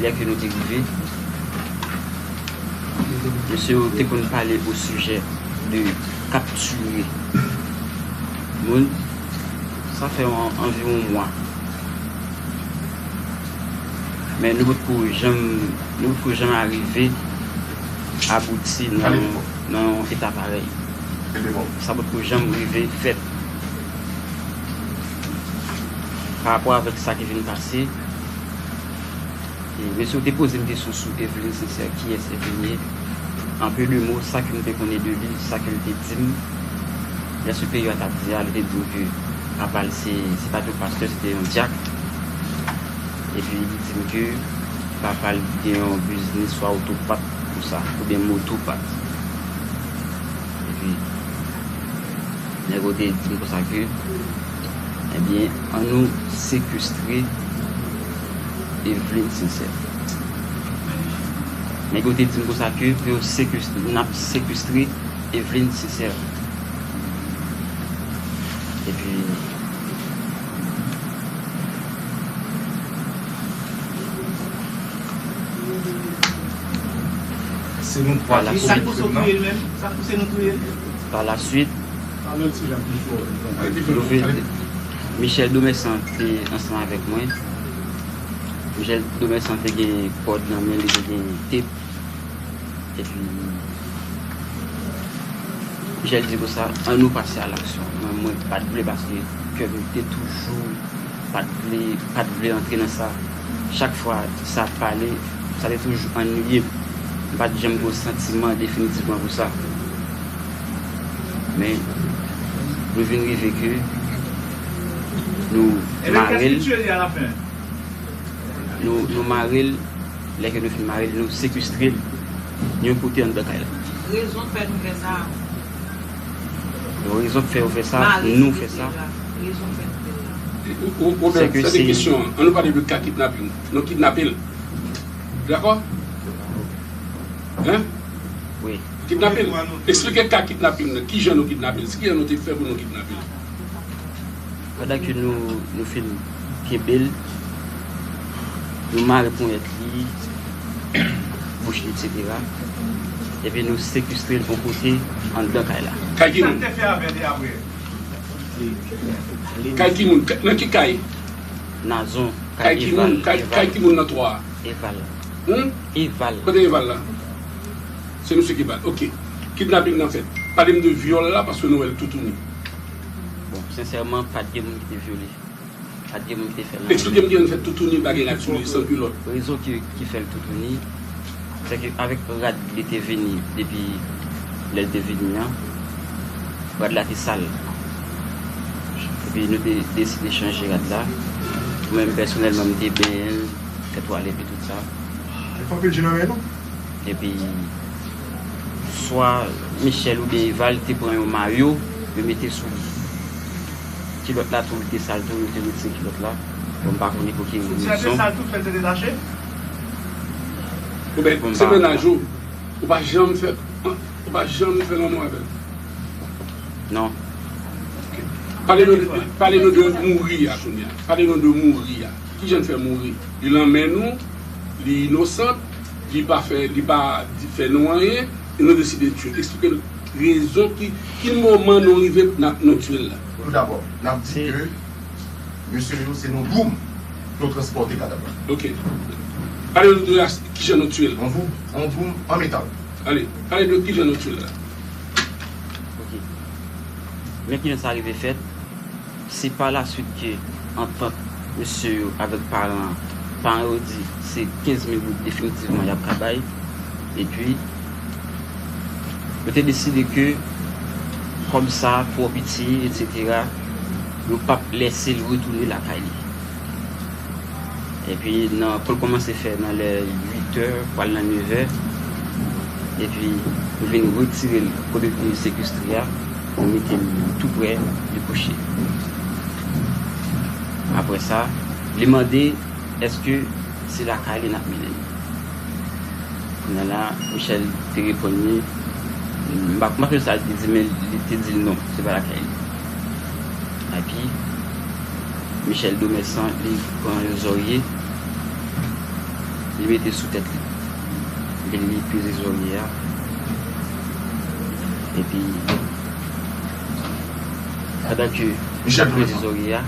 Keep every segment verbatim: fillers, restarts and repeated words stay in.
Lè ke nou te rive, mesye yo te konn pale o sijè de kaptire moun. Sa fè an, anviwon mwa. Men nou potko janm, nou potko janm arive abouti nan, nan yon eta parèy. Sa potko janm rive fèt. Pa rapò avèk sa ki vin pase, e mesye yo te poze m kesyon sou Evelyn Sincère, kiyès Evelyn ye. An peu de mots, sa ke m te konnen de li, sa ke l te di m, lè siperyè a t ap di a, li te di m ke papa l se, se pa t yon pastè, se te yon dyak. Epi li di m ke papa l gen yon biznis swa otopat konsa, oubyen motopat. Epi, nèg yo te di m konsa ke, ebyen, ann nou sekestre Evelyn Sincère. Nèg yo te di m konsa ke pou yo sekestre, n ap sekestre Evelyn Sincère. Epi, Se nou twa ki komet krim nan. Sa k pouse w touye l menm? Sa k pouse nou touye l? Pa la swit, Pale yon ti jan pi fò. nou vin, Michel Domersan te ansanm avèk mwen. Michel Domersan te gen kòd nan men li, te gen tep. Epi, Michel di konsa, ann nou pase a laksyon. Mwen, mwen pa t vle paske kè m te toujou pa t vle, pa t vle antre nan sa. Chak fwa sa ap pale, sa te toujou annuiye m. M pa t janm gen yon santiman definitivman pou sa. Men, nou vin rive ke nou mare l. Nou, nou mare l, lè ke nou fin mare l, nou sekestre l yon kote anndan kay la. Rezon k fè nou fè sa. Rezon k fè yo fè sa, nou fè sa. Ou, ou, ou, sa se kesyon an. Ann nou pale de ka kidnaping. Nou kidnape l. Dakò? Hein? Wi. Kidnape l. Eksplike ka kidnaping nan. Kijan nou kidnape l? Kijan nou te fè pou nou kidnape l? Pandan ke nou, nou fin kenbe l, nou mare ponyèt li, bouch li, etsetera. Epi nou sekestre l yon kote anndan kay la. Kay ki moun? Sa te fè avè li apre? Kay ki moun? Nan ki kay? Nazon, kay ki moun? Kay, kay ki moun nan twa a? Eval. Hmm? Eval. Kote Eval la? Se misye ki bat. Ok. Kidnaping nan fèt. Pale m de vyòl la paske nou wè l toutouni. Bon, sensèman, pa t gen moun ki te vyole. Pa t gen moun ki te fè l anyen. Eksplike m kijan l fèt toutouni, pa gen rad sou li, san kilòt. Rezon ki, ki fè l toutouni, se ke avèk rad li te vini depi lè l te vini an, rad la te sal. Epi nou te deside chanje rad la. Mwen menm pèsonèlman, m te benyen l, fè twalèt li, tout sa. Epi swa Michel oubyen Eval te pran yon mayo, yo mete sou li. Kilòt la tou, li te sal tou, yo te retire kilòt la. Bon, m pa konnen pou ki rezon. Soutyen an te sal tou, fè l te detache? Oubyen, se mennaj ou, ou pa janm fè, ou pa janm fè lanmou avè l? Non. Pale nou, pale nou de mouri a kounye a. Pale nou de mouri a. Kijan l fè mouri? Li lanmen nou, li inosan, li pa fè, li pa di, fè nou anyen, e nou deside tiye l. Eksplike n rezon ki, ki moman nou rive n ap, nou tiye l la. Tout dabò, n ap di ke mesye yo se nan dwoum yo transpòte kadav la. Ok. Pale nou de la, kijan nou tiye l. Yon dwoum, yon dwoum an metal. Ale, pale nou kijan nou tiye l la. Ok. Men kijan sa rive fèt? Se pa la swit ke antant mesye yo avèk paran an, paran yo di se kenz mil goud definitivman y ap ka bay. Epi, yo te deside ke kòb sa twò piti, etsetera, yo p ap lèse l retounen lakay li. Epi nan, pou l kòmanse fè nan lè uit è, pral nan nevè. Epi, nou vin retire l kote nou te sekestre a, nou mete l tou prè de kouche. Apre sa, li mande èske se lakay li n ap mennen l. Kounye a la, Michel te reponn li, m pa, m pa sonje sa li te di, men li te di l non, se pa lakay li. Epi, Michel Domersan, li pran yon zòrye, Li mete sou tèt li. Epi li peze zòrye a. Epi, pandan ke li peze zòrye a,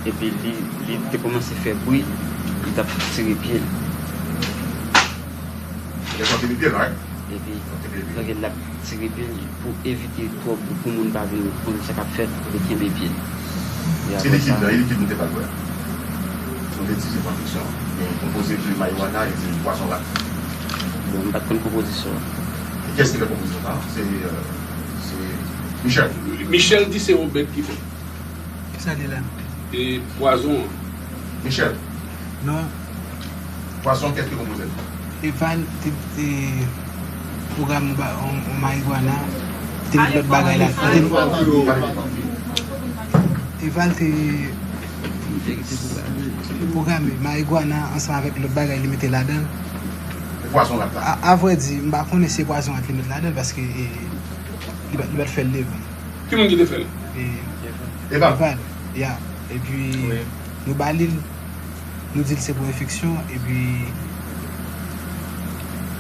epi li, li te kòmanse fè bri, li t ap tire pye l. Li te tire pye l, right? Epi, donk, l ap tire pye l pou evite twòp, pou moun pa vin konn sa k ap fèt, pou li kenbe pye l. E se apre likid sa, la, e likid nou te ba l bwè. Nou te di se pwodiksyon, men konpoze de marijuana e de pwazon rat. Bon, m pa t konn konpozisyon an. E kiyès ki fè konpozisyon sa? Se, euh, se Michel. Michel di se Obed ki fè. Kisa li la? E pwazon an. Michel. Non. Pwazon, kiyès ki konpoze l? Eval te, te pwograme yon ba-, yon, yon marijuana, te met lòt bagay la. Eval te pwograme marijuana ansanm avèk lòt bagay li mete ladan l. E pwazon rat la? A, a vrè di, m pa konnen si se pwazon rat li met ladan l paske, e, li pa, li pa t fè l devan. Ki moun ki te fè l? E, Eval. Eval, ya. Epi, nou ba li l, nou di l se pou enfeksyon, epi,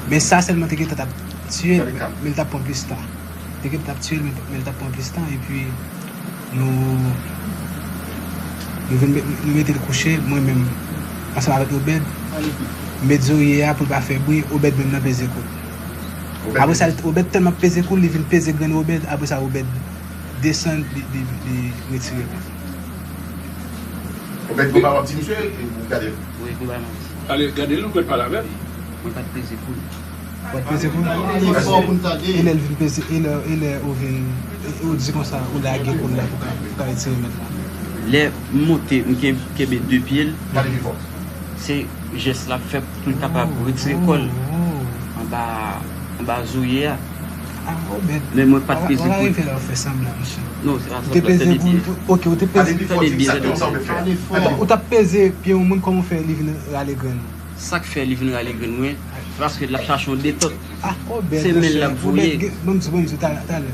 men sa sèlman te gentan t ap tiye l, men l t ap pran plis tan. Te gentan t ap tiye l, men, men l t ap pran plis tan, epi nou, nou vin met, nou mete l kouche, mwen menm, ansanm avèk Obed, m met zòrye a pou l pa fè bri, Obed menm nan peze kou l. Apre sa, Obed tèlman ap peze kou l, li vin peze grenn Obed, apre sa, Obed desann, li, li, li retire l. Obed, konba w ap di misye, e ou gade l? Wi, konba m ap di. Ale, gade l, ou pral pale avè l. Mwen pa t peze kou l. Ou pa t peze kou l? E lè l vin peze, e lè, e lè ou vin, e ou di konsa, ou lage kou l la pou ka, pou ka retire mèt la. Lè m monte, m ken-, kenbe de pye l. Pale pi fò. Se jès l ap fè pou l kapab retire kò l anba, anba zòrye a. Ah, Obed. Men mwen pa t peze kou l. Wala rive la w fè sanblan, mesye. Non, se pa sanblan, tande byen. Ou te peze kou l, ok, ou te peze. Tande byen, tande byen. Ou t ap peze pye yon moun, kòman w fè li vin rale grenn ou? Sa k fè li vin rale grenn mwen, se paske l ap chache yon detant. Ah, Obed, se men l ap voye. Obed, gen, ban m di, ban m di, talè, talè.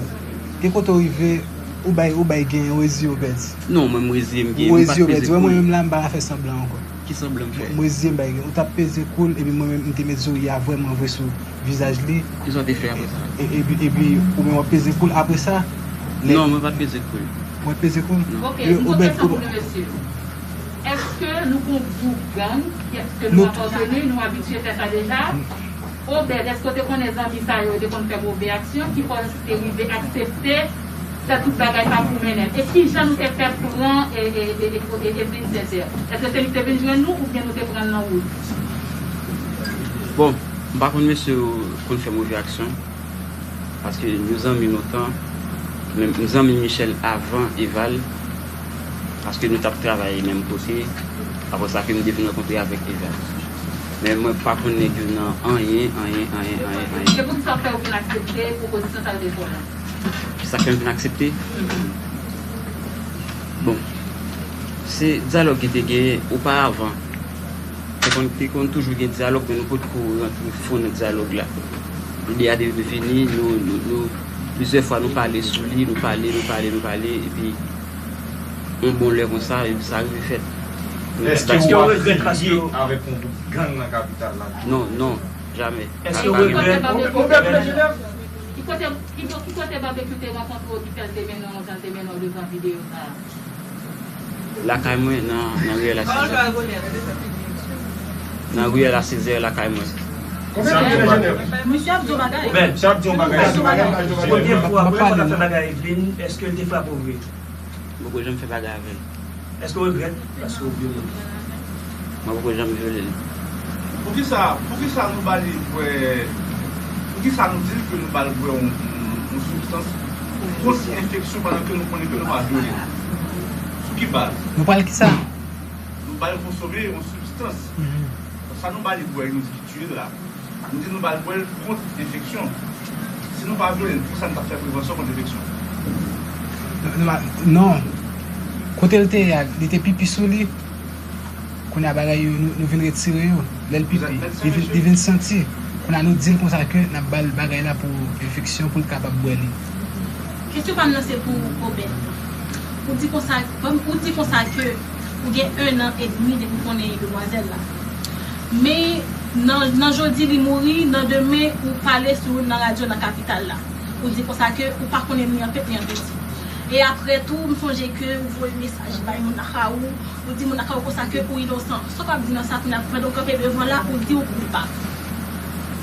Gen kote w rive, ou bay, ou bay gen, ou reziye, Obed. Non, mwen, m reziye, m gen, m pa t peze kou l. Ou reziye, Obed. Wè, mwen menm la, m pa ka fè sanblan ankò. Ki sanblan m fè? M reziye, m bay gen. Ou t ap peze kou l, epi mwen menm, m te met zòrye a vrèman vre sou vizaj li. Kisa w te fè apre sa? E, epi, epi, ou menm w ap peze kou l apre sa? Non, mwen pa t peze kou l. Ou pa t peze kou l? Non. Ok, yon kesyon pou nou, mesye. Èske nou gon gwoup gang, èske nou apateni, nou abitye fè sa deja? Obed, èske w te konnen zanmi sa yo, yo te konn fè move aksyon, ki fè w te rive aksepte fè tout bagay sa pou mennen l? E kijan nou te fè pran e, e, e, e, e Evelyn Sincère? Èske se li ki te vin jwenn nou oubyen nou te pran l nan wout? Bon, m pa konn mesye yo konn fè move aksyon. Paske nou zanmi lontan, men m zanmi Michel avan Eval, paske nou t ap travay menm kote, apre sa ke m te vin rankontre avèk Eval. Men mwen pa konn nèg yo nan anyen, anyen, anyen, anyen, anyen. Se poukisa w fè w vin aksepte pwopozisyon sa yo te fè w la? Sa k fè m vin aksepte? Bon, se dyalòg ki te genyen oparavan. Te konn, te konn toujou gen dyalòg, men nou potko rantre fon nan dyalòg la. Lide a te vini, nou, nou, nou, plizyè fwa nou pale sou li, nou pale, nou pale, nou pale, epi yon bon lè konsa, epi sa rive fèt. Èske w regrèt paske w avèk yon gwoup gang nan kapital la? Non, non, jamè. Èske w regrèt? Ki kote, ki kote Babekyou te rankontre w ki fè l te mennen w jan l te mennen w devan videyo sa a? Lakay mwen, nan, nan riyèl a Sezè. Nan riyèl a Sezè, lakay mwen. Misye ap di yon bagay. Misye ap di yon bagay. Premye fwa, premye fwa w t ap fè bagay Evelyn, èske l te frape w vre? M poko janm fè bagay avè l. Èske w regrèt paske w vyole l? Mwen poko janm vyole l. Poukisa, poukisa nou ba li bwè, poukisa nou di l ke nou ba l bwè yon, yon, yon sibstans kont enfeksyon pandan ke nou konnen ke nou pa vyole l? Sou ki baz? Nou ba l kisa? Nou ba l konsome yon sibstans. Sa nou ba li bwè, nou di ki tiye l la. Nou di nou ba l bwè l kont enfeksyon. Si nou pa vyole l, poukisa nou t ap fè prevansyon kont enfeksyon? Non, non, non. Kote l te ye a, li te pipi sou li. Kounye a bagay yo, nou, nou vin retire yo. Lè l pipi, li vin, li vin santi. Kounye a nou di l konsa ke n ap ba l bagay la pou enfeksyon, pou l kapab bwè li. Kesyon pa m nan se pou Obed. Ou di konsa, ou di konsa ke Ou gen ennan edmi depi w konnen demwazèl la. Men nan, nan jodi li mouri, nan demen ou pale sou l nan radyo nan kapital la. Ou di konsa ke ou pa konnen ni an pèp ni an peti. E apre tou, m sonje ke ou voye mesaj bay moun lakay ou, ou di moun lakay ou konsa ke ou inosan. Sa w ap di nan sa kounye a, pandan w kanpe devan la, ou di ou koupab.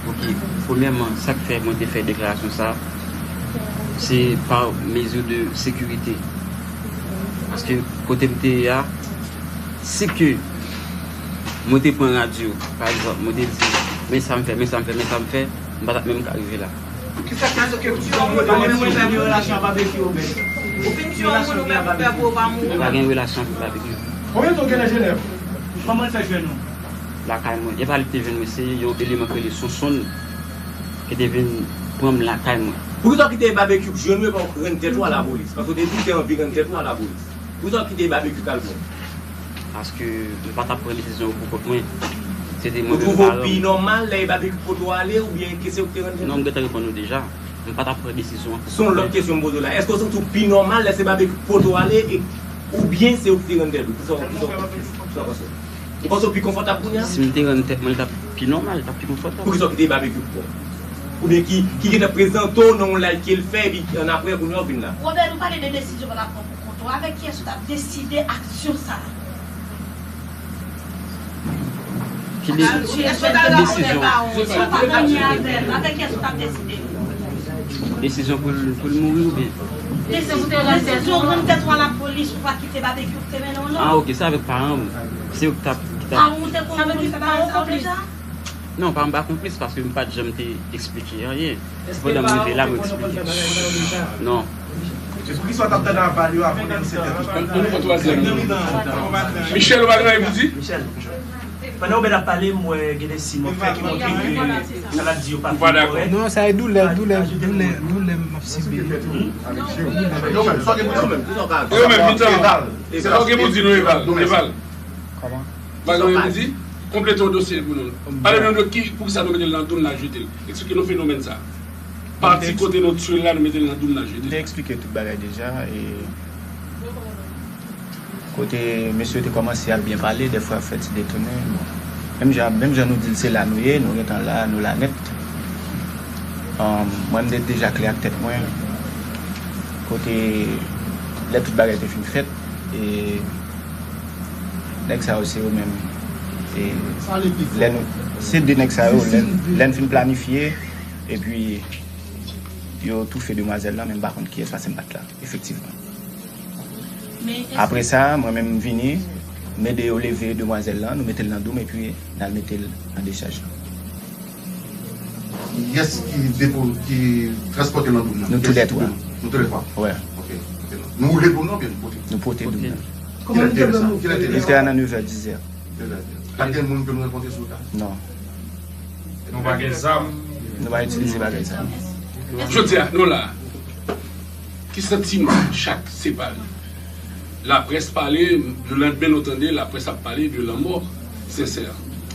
Ok, premyèman, sa k fè mwen te fè deklarasyon sa, se pa mezi de sekirite. Paske kote m te ye a, si ke mwen te pran radyo, pa egzanp, mwen te di, men sa m fè, men sa m fè, men sa m fè, m pa t ap menm ka rive la. Kisa k fè ke ou pa menm wè sa gen relasyon ak Babekyou, men? Ou fin tiye yon moun ou menm ou pè pou ou pa mouri? Pa gen relasyon ak Babekyou. Konbyen tan w gen nan Jenèv? Kòman l fè jwenn ou? Lakay mwen. E pa li ki te jwenn mwen, se yon eleman ki rele Sonsonn ki te vin pran m lakay mwen. Poukisa w kite Babekyou jwenn ou epi w rann tèt ou a lapolis? Paske w te di w te anvi rann tèt ou a lapolis. Poukisa w kite Babekyou k al pran w? Paske m pa t ap pran desizyon yo pou kont mwen. Se te mwen menm paran m. Ou twouve w pi nòmal lè e Babekyou k pote w ale oubyen ke se ou ki te rann tèt ou? Non, m gentan reponn ou deja. M pa t ap pran desizyon an pou kont mwen. Se yon lòt kesyon m poze w la. Èske w santi w pi nòmal lè se Babekyou k pote w ale e, oubyen se ou ki te rann tèt ou? Kisa w, kisa w, kisa w panse? Ou panse w pi konfòtab kounye a? Si m te rann tèt mwen, li t ap pi nòmal, li t ap pi konfòtab. Poukisa w kite Babekyou k pran w? Oubyen ki, ki gentan prezante w nan yon live ke l fè, epi annapre, kounye a w vin la? Robert, nou pale de desizyon w t ap pran pou kont ou. Avèk kiyès ou t ap deside aksyon sa a? Ki de-, ki desizyon? Avèk kiyès ou t ap deside? Desizyon pou l, pou l mouri oubyen? Desizyon pou te rann tèt ou a lapolis, ou pa kite Babekyou te mennen w non. Ah, ok, se avèk paran m. Se yo ki t ap, ki t ap. Paran w te konn moun fè bagay sa yo deja? Non, paran m pa konplis paske m pa t janm te eksplike anyen. Se pandan m rive la, mwen eksplike. Non. Poukisa w t ap tande aval yo avan nan sèt è? Ann, ann pran twazyèm. Michel, ou pa gen anyen pou di? Michel, pandan Obed ap pale, m wè gen de siy mwen fè ki montre ke sa l ap di yo pa fin kòrèk. Non, sa e doulè, doulè, doulè, doulè m ap sibi. Yo menm, sa w gen pou di? Yo menm, mitan. Sa w gen pou di nou, Eval? Eval. Kòman? Bagay yo di, konplete yon dosye pou nou. Pale nou de ki, poukisa nou mete l nan doum n al jete l. Eksplike nou fenomèn sa. Pati kote nou tchwe l la, nou mete l nan doum n al jete l. M te eksplike tout bagay deja, e kote mesye yo te kòmanse ap byen pale, dèfwa ap fè ti detounen. Bon. Menm jan, menm jan nou di l se la nou ye, nou gentan la, nou la nèt. Ahn, mwen m te deja klè ak tèt mwen. Kote, lè tout bagay te fin fèt, e nèg sa yo se yo menm. E lè nou, se de nèg sa yo, lè, lè n fin planifye, epi yo toufe demwazèl lan, men m pa konn kiyès, paske m pa t la, efektivman. Apre sa, mwen menm m vini, m ede yo leve demwazèl lan, nou mete l nan doum, epi n al mete l nan dechaj lan. Kiyès ki depo-, ki transpòte l nan doum nan? Nou toulètwa. Nou toulètwa? Wè. Ok, ok. Nou woule doum nan oubyen nou pote? Nou pote doum nan. Kilè te ye sa? Kilè te ye sa? Li te a nan nevè, dizè. Nevè, dizè. Pa t gen moun ke nou rankontre sou wout la? Non. Nou pa gen zam? Nou pa itilize bagay zam. Jodi a, nou la. Ki santiman chak separe? Laprès pale, le landmen nou tande laprès ap pale de lanmò Sensè.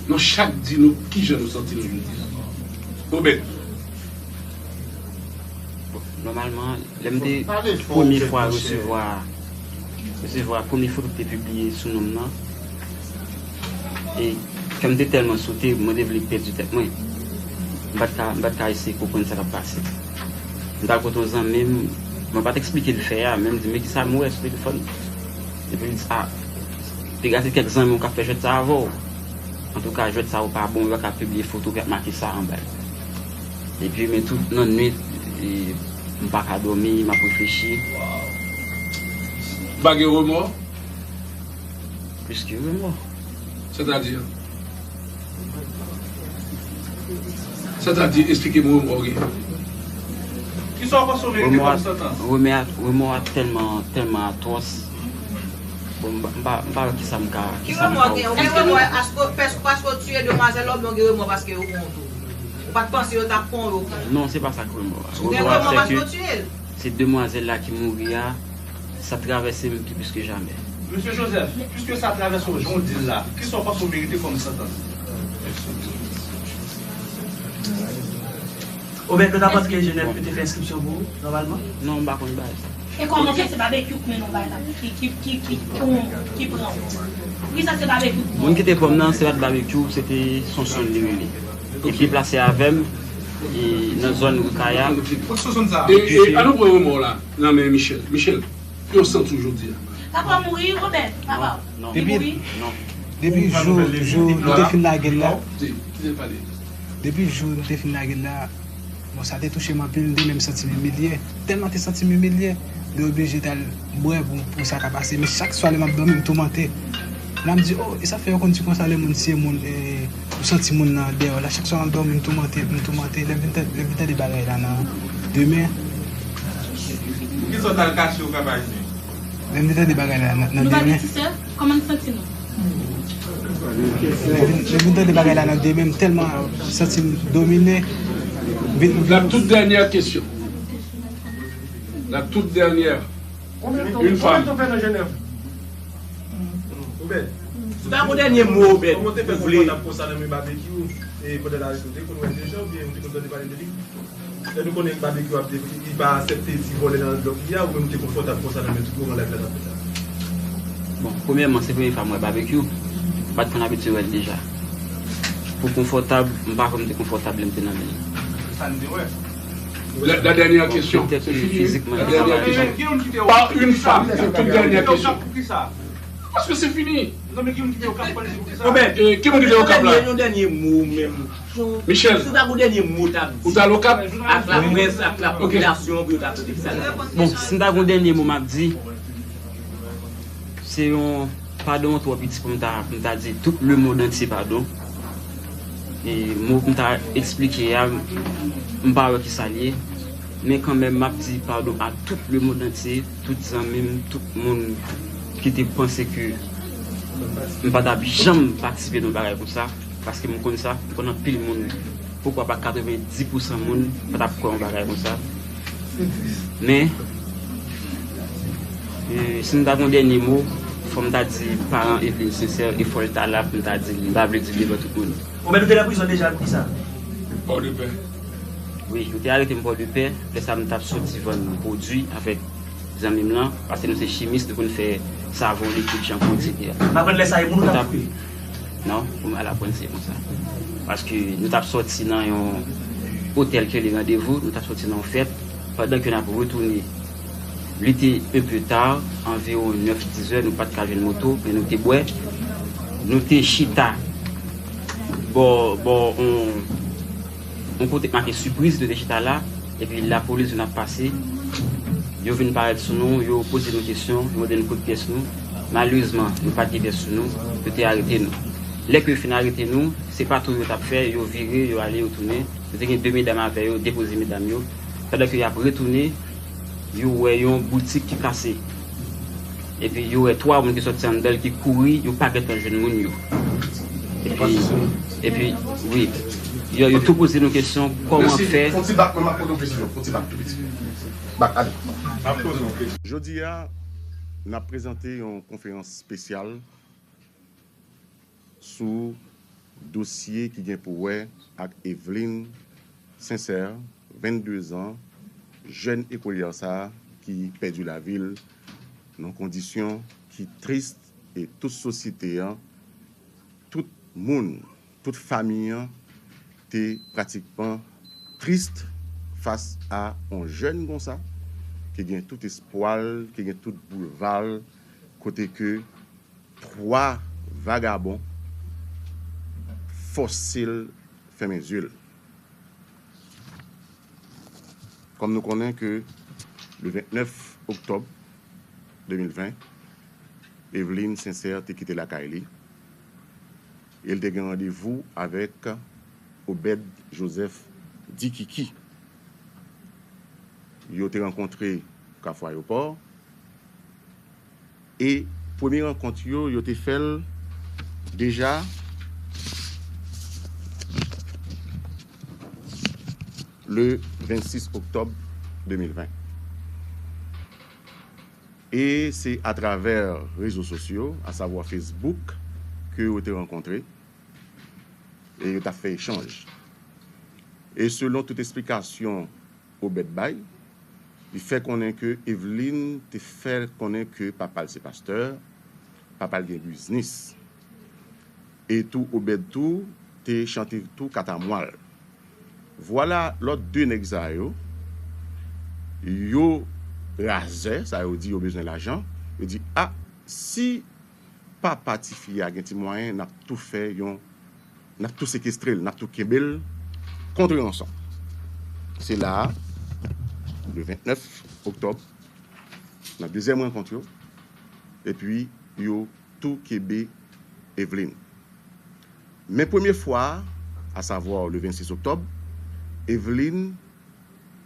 Nou chak di nou kijan nou santi nou jodi a. Obed. Bon, nòmalman, lè m te premye fwa resevwa, resevwa premye foto ki te pibliye sou non m nan, e kè m te tèlman sote, mwen te vle pèdi tèt mwen. M pa t ka, m pa t ka eseye konprann sa k ap pase. M t al kote yon zanmi m, mwen pa t eksplike l fè a, men m di, "Men kisa m wè sou telefòn?" Epi l di, "A, degaje kèk zanmi w k ap fè jwèt sa avè w. Antouka, jwèt sa yo pa bon, yo pa ka pibliye foto ki ap make sa anba l." Epi, men tout nan nwit, e, m pa ka dòmi, m ap reflechi. Ou pa gen remò? Plis ke remò. Sètadi? Sètadi, eksplike m remò w gen. Kisa w panse w merite kòm santans? Remò a, remò a tèlman, tèlman atwòs. Bon, m pa, m pa, m pa wè kisa m ka, kisa m ka ofri. Ki remò w gen? Ou gen remò paske, paske, paske w tiye demwazèl la oubyen w gen remò paske yo pran w tou? Ou pa t panse yo t ap pran w, yo pran w? Non, se pa sa k remò a. Ou gen remò paske w tiye l? Se demwazèl la ki mouri a, sa travèse m pi plis ke jamè. Mesye Joseph, piske sa travèse w jan w di l la, kisa w panse w merite kòm santans? Obed, nou t ap antre Jenèv, yo te fè enskripsyon pou ou, nòmalman? Non, m pa konn bagay sa. E kòman fè se babekyou k mennen w bay la, ki, ki, ki, ki, ki, ki pran w? Poukisa se babekyou k pran w? Moun ki te pran m nan, se pa t babekyou, se te Sonson li rele. Epi deplase avè m, e, nan zòn Rikaya. E, e, an nou pran remò la, nan men Michel. Michel, ki w santi w jodi a? Papa mouri, Obed, papa. Non. Li mouri? Non. Depi jou, jou nou te fin lage l la. Kite l pale. Depi jou nou te fin lage l la, bon, sa te touche m anpil, m te menm santi m imilye. Tèlman te santi m imilye, m te oblije t al bwè pou, pou sa ka pase. Men chak swa lè m ap dòmi, m toumante. Lè m di, oh, e sa fè yo konn di konsa lè moun tiye moun, e, ou santi moun nan dèyè w la. Chak swa m ap dòmi, m toumante, m toumante. Lè m vin tande, lè m vin tande bagay la nan demen. Poukisa w t al kache ou kapab di? Lè m vin tande bagay la nan, nan demen. Kòman n santi nou? Lè m vin tande bagay la nan demen, m tèlman santi m domine. Vin, vin. La toute dernière question. La toute dernière. Une femme. Obed, si w ta gon dènye mo, Obed, ou vle. Kòman w te fè konfòtab konsa nan men babekyou, e pandan l arete w, te konn wè l deja oubyen ou te konn tande pale de li? Lè nou konnen babekyou ap di li pa aksepte ti vòlè nan lòt li a, ou menm ou te konfòtab konsa nan men tout moman live la t ap fèt la? Bon, premyèman, se premye fwa m wè babekyou. M pa t konn abitye wè l deja. Pou konfòtab, m pa kwè m te konfòtab lè m te nan men l. Sa n te wè. La, la dernière question. Petèt fizikman. La dernière question. Par une femme, la toute dernière question. Paske se fini. Obed, e, ki moun ki te Okap la? Yon dènye mo menm. Michel, si w ta gon dènye mo w t ap di, ou t al Okap? Ak laprès, ak lapopilasyon, pou yo ta tande sa. Bon, si m ta gon dènye mo m ap di, se yon padon twò piti pou m ta, pou m ta di tout lemonn antye padon. E mo pou m ta eksplike a, m pa wè ki sa l ye. Men kanmenm, m ap di padon a tout lemonn antye, tout zanmi m, tout moun ki te panse ke m pa t ap janm patisipe nan yon bagay konsa, paske m konn sa, m konn anpil moun, poukwa pa katrevenndis pousan moun pa t ap kwè yon bagay konsa. Men, e, si m ta gon dènye mo, fò m ta di paran Eveline Sincère, e fò l ta la pou m ta di l, m pa vle di l devan tout moun. Ou mèt ou te nan prizon deja, poukisa? Pòdepè. Wi, yo te arete m Pòdepè. Lè sa a, m t ap soti vann pwodui avèk zanmi m lan, paske nou se chimis, nou konn fè savon, likid, shanpou, etsetera. M aprann lè sa a, e moun ou t ap koupe? Non, pou m al aprann, se konsa. Paske nou t ap soti nan yon otèl ki rele Randevou, nou t ap soti nan yon fèt. Pandan ke n ap retounen, li te un peu tard, anviwon nèf, dis zè, nou pa t ka jwenn moto, men nou te bwè. Nou te chita bò, bò, on, on kote k make sipriz, nou te chita la, epi lapolis vin ap pase. Yo vin parèt sou nou, yo poze nou kesyon, yo mande n kote pyès nou. Malerezman, nou pa t gen pyès sou nou, yo te arete nou. Lè ke yo fin arete nou, se patwouy yo t ap fè, yo vire, yo ale, yo tounen. Yo te gen de medam avè yo, depoze medam yo. Pandan ke y ap retounen, yo wè yon boutik ki kase. Epi yo wè twa moun ki sòti anndan l ki kouri, yo pa gentan jwenn moun yo. Epi, epi, wi, yo, yo tou poze nou kesyon, kòman fè. Fon ti bak, mwen m ap poze w kesyon, fon ti bak tou piti. Bak, ale. Jodi a, n ap prezante yon konferans espesyal sou dosye ki gen pou wè ak Eveline Sincère, venndezan, jèn ekolyè sa a ki pèdi lavi l nan kondisyon ki tris, e tout sosyete an, tout moun, tout fanmi an te pratikman tris fas a yon jèn konsa ki gen tout espwa l, ki gen tout boulva l, kote ke twa vagabon fòse l fèmen zye l. Kòm nou konnen ke le vennèf oktòb de mil ven, Eveline Sincère te kite lakay li e l te gen randevou avèk Obed Joseph Dikiki. Yo te rankontre Kafou Ayewopò. E premye rankont yo, yo te fè l deja le vennsis oktòb de mil ven. E se atravè rezo sosyo, asavwa Facebook, ke yo te rankontre e yo t ap fè echanj. E selon tout esplikasyon Obed bay, li fè konnen ke Evelyn te fè konnen ke papa l se pastè, papa l gen biznis. E tou Obed tou te chante tou katamwal. Vwala lòt de nèg sa yo, yo razè, sa yo di yo bezwen lajan, yo di, a, si papa tifi a gen ti mwayen, n ap tou fè yon, n ap tou sekestre l, n ap tou kenbe l kont ranson. Se la a, le vennèf oktòb, nan dezyèm rankont yo, epi yo tou kenbe Evelyn. Men premye fwa, asavwa le vennsis oktòb, Evelyn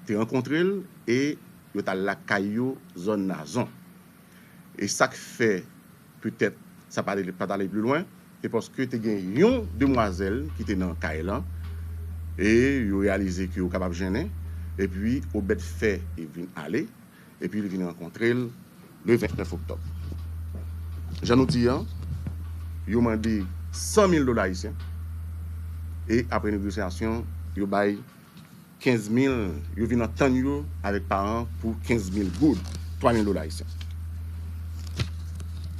te rankontre l e yo t al lakay yo zòn Nazon. E sa k fè petèt sa pa t ale, pa t ale pli lwen, se paske te gen yon demwazèl ki te nan kay lan, e yo reyalize ke yo kapab jennen, epi Obed fè Evelyn ale, epi li vin rankontre l le vennèf oktòb. Jan nou di an, yo mande san mil dola ayisyen, e apre negosyasyon, yo bay kenz mil, yo vin antann yo avèk paran pou kenz mil goud, twa mil dola ayisyen.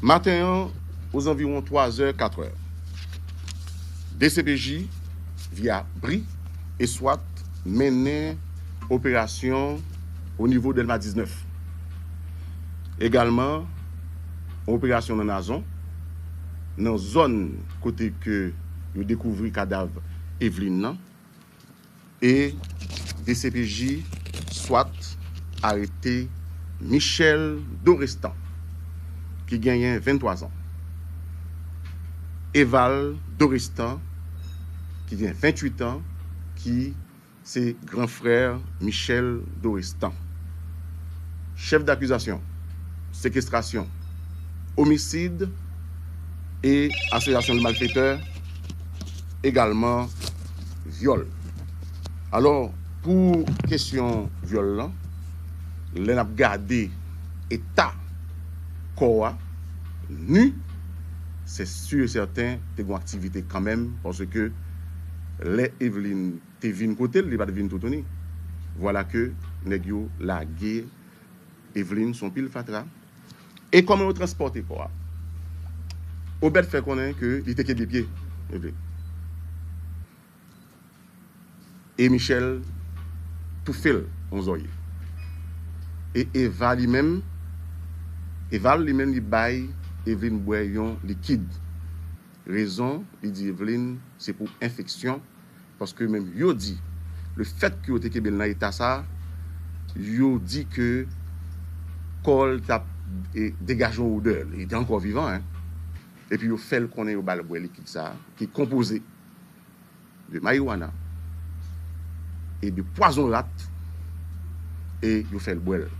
Maten an, ozanviwon twa zè, kat è, D C P J, via bri e swat, mennen operasyon o nivo Dèlma diznèf. Egalman, yon operasyon nan Nazon, nan zòn kote ke yo dekouvri kadav Evelyn nan, e D C P J swat arete Michel Dorestan, ki genyen venntwa zan. Eval Dorestan, ki gen venntuit an, ki se gran frè Michel Dorestan. Chèf dakizasyon, sekestrasyon, omisid e asosyasyon de malfetè, egalman vyòl. Alò, pou kesyon vyòl lan, lè n ap gade eta kò a, ni, se si e sèten te gen aktivite kanmenm, paske lè Evelyn te vin kote l, li pa t vin toutouni. Vwala ke nèg yo lage Evelyn sou yon pil fatra. E kòman yo transpòte kò a? Obed fè konnen ke li te kenbe pye Evelyn. E Michel toufe l yon zòrye. E Eva li menm, Eval li menm li bay Evelyn bwè yon likid. Rezon, li di Evelyn se pou enfeksyon, paske menm yo di, lefèt ke yo te kenbe l nan eta sa, yo di ke kò l t ap, e, degaje yon odè, li te ankò vivan, en. Epi yo fè l konnen yo ba l bwè likid sa, ki konpoze de marijuana e de pwazon rat, e yo fè l bwè l.